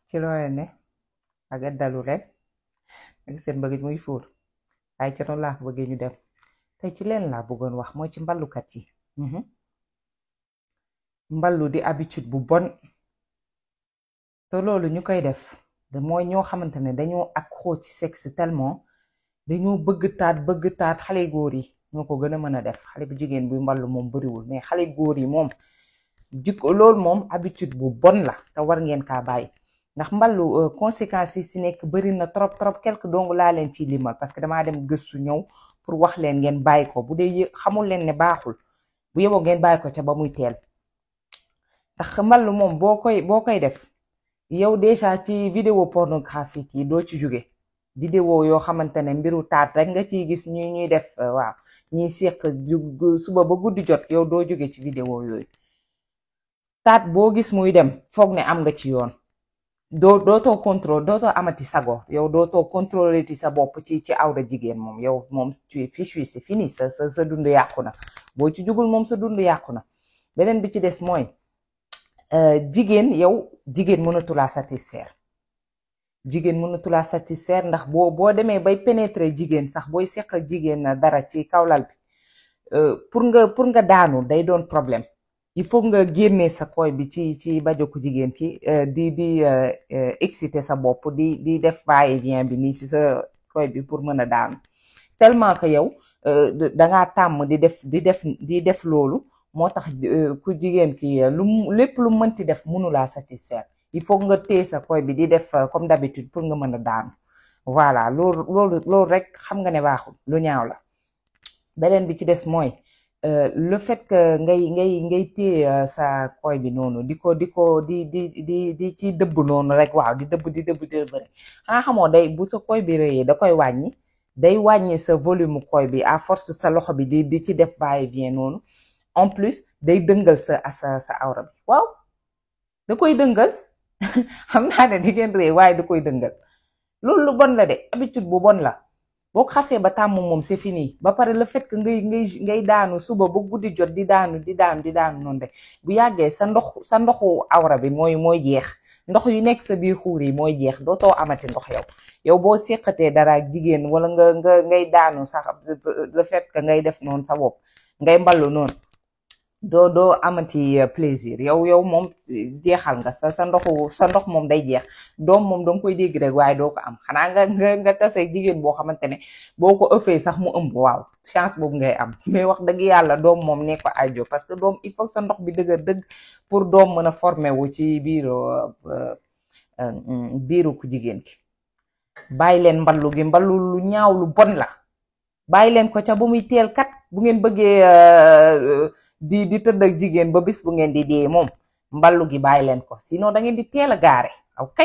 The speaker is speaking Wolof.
ci loolee ne ak dalu leen ak seen bëgg muy fuur waaye ci noonu laa ko bëggee ñu dem tey ci leen laa bëggoon wax mooy ci mballukat yi. mballu di habitude bu bon te loolu ñu koy def mooy ñoo xamante ne dañoo accro ci sexe tellement dañoo bëgg taat xale góor yi ñoo ko gën a mën a def. xale bu jigéen buy mballu moom bariwul mais xale góor yi moom jikko loolu moom habitude bu bon la te war ngeen kaa bàyyi. ndax mballu conséquences yi si nekk bari na trop quelque dong laa leen ciy limal parce que damaa dem gëstu ñëw pour wax leen ngeen bàyyi ko bu dee xamul leen ne baaxul bu yeboo ngeen bàyyi ko ca ba muy teel. ndax mballu moom boo koy def yow déjà ci vidéo pornographique yi doo ci jóge. vidéo yoo xamante ne mbiru taat rek nga ciy gis ñuy def waaw ñiy séq suba ba guddi jot yow doo jóge ci vidéo yooyu. taat boo gis muy dem foog ne am nga ci yoon. dootoo contrôle dootoo amati sago yow dootoo contrôler ci sa bopp ci awra jigéen moom yow moom tu es fichu c'est fini sa dund yàqu na boo ci jugul moom sa dund yàqu na. beneen bi ci des mooy jigéen mënatulaa satisfaire. jigéen mënatulaa satisfaire ndax boo demee bay pénétrer jigéen sax booy seq ak jigéen dara ci kawlal bi pour nga daanu day doon problème. il faut nga génnee sa koy bi ci bajoku jigéen ki di exciter sa bopp di def va-et-vient bi nii ci sa koy bi pour mën a daanu tellement que yow dangaa tàmm di def loolu moo tax ku jigéen ki lépp lu mënti def mënulaa satisfaire. il faut nga téye sa koy bi di def comme d'habitude pour nga mën a daanu voilà loolu rek xam nga ne baaxul lu ñaaw la. beneen bi ci des mooy le fait que ngay téye sa koy bi noonu di ci dëbb noonu rek waaw di dëbb rek xanaa xamoo bu sa koy bi rëyee da koy wàññi day wàññi sa volume koy bi à force sa loxo bi di ci def va-et-vient noonu en plus day dëngal sa awra bi waaw da koy dëngal xam naa ne di ngeen rëy waaye da koy dëngal loolu lu bon la de habitude bu bon la. boo ko xasee ba tàmm moom c'est fini ba pare le fait que ngay daanu suba ba guddi jot di daanu noonu rek bu yàggee sa ndoxu awra bi mooy jeex ndox yu nekk sa biir xuur yi mooy jeex dootoo amati ndox yow boo séqatee dara ak jigéen wala ngay daanu sax le fait que ngay def noonu sa bopp ngay mballu noonu doo amati plaisir yow moom jeexal nga sa ndox moom day jeex doom moom danga koy dégg rek waaye doo ko am xanaa nga tase jigéen boo xamante ne boo ko ëffee sax mu ëmb waaw chance boobu ngay am mais wax dëgg yàlla doom moom ne ko ajo parce que doom il faut sa ndox bi dëgër dëgg pour doom mën a formé wu ci biiru ku jigéen ki. bàyyi leen mballu gi mballu lu ñaaw lu bon la bàyyi leen ko ca ba muy teel kat bu ngeen bëggee di tëdd ak jigéen ba bis bu ngeen di dee moom mballu gi bàyyi leen ko sinon da ngeen di teel a gaare. ok.